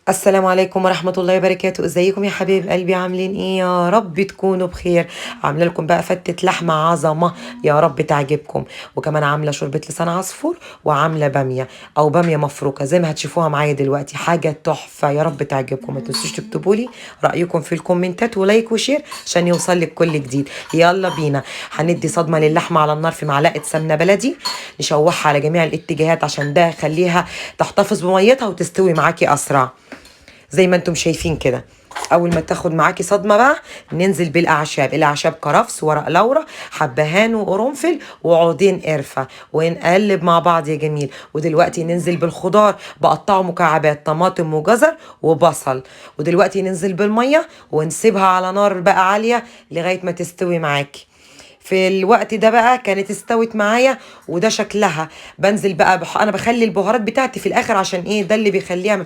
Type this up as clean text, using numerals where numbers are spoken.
السلام عليكم ورحمة الله وبركاته. ازيكم يا حبايب قلبي؟ عاملين ايه؟ يا رب تكونوا بخير. عامله لكم بقى فتة لحمة عظمة، يا رب تعجبكم. وكمان عاملة شوربة لسان عصفور، وعاملة بامية او بامية مفروكة زي ما هتشوفوها معايا دلوقتي، حاجة تحفة، يا رب تعجبكم. ما تنسوش تكتبوا لي رأيكم في الكومنتات و like و share عشان يوصل لك كل جديد. يلا بينا، هندي صدمة للحمة على النار في معلقة سمنة بلدي، نشوحها على جميع الاتجاهات عشان ده يخليها تحتفظ بميتها وتستوي معاكي اسرع زي ما انتم شايفين كده. اول ما تاخد معاكي صدمة بقى ننزل بالاعشاب، الاعشاب كرفس، ورق لورا، حبهان وقرنفل وعودين قرفه، ونقلب مع بعض يا جميل. ودلوقتي ننزل بالخضار، بقطعه مكعبات طماطم وجزر وبصل. ودلوقتي ننزل بالمية ونسيبها على نار بقى عالية لغاية ما تستوي معاكي. في الوقت ده بقى كانت استوت معايا وده شكلها. بنزل بقى انا بخلي البهارات بتاعتي في الاخر عشان ايه؟ ده اللي بيخليها ما